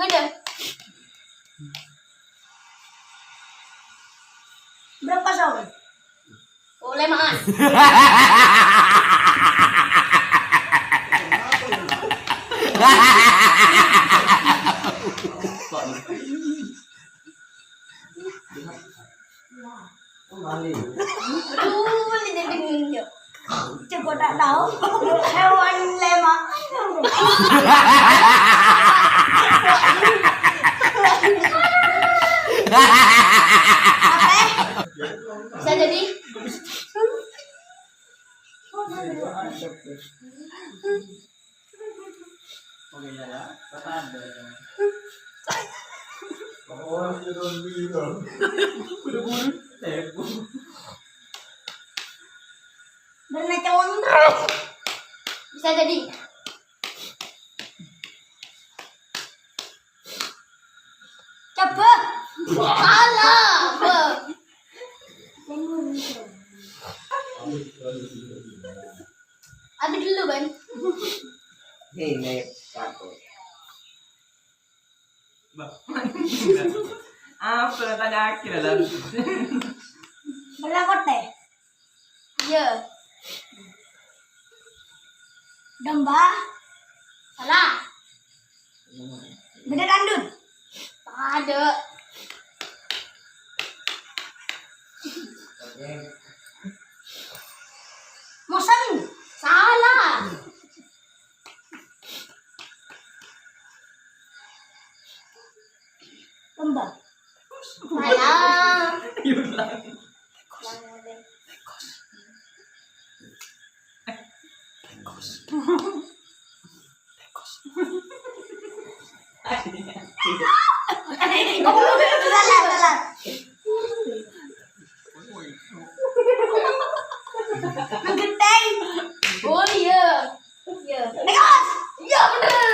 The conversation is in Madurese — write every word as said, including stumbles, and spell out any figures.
Ada. Berapa sound? Oh, lèma'an. Aduh, ini jadi nginjek. Coba tak tahu. Hewan lèma'. Apa? Bisa jadi. Oke, ya, ya. Kata ada. Oh, itu bilang. Buru-buru. Tepo. Bisa jadi. Coba. Salah. Be. Abi dulu, Ban. Ini satu. Apa tanya akhir, Lan? Berapa teh? Iya. Domba. Salah. Beda kandut. Ada. Mosen. Salah. Domba. Salah. Salah, salah. Menggenteng. Oh iya. Iya. Tikus. Iya, bener.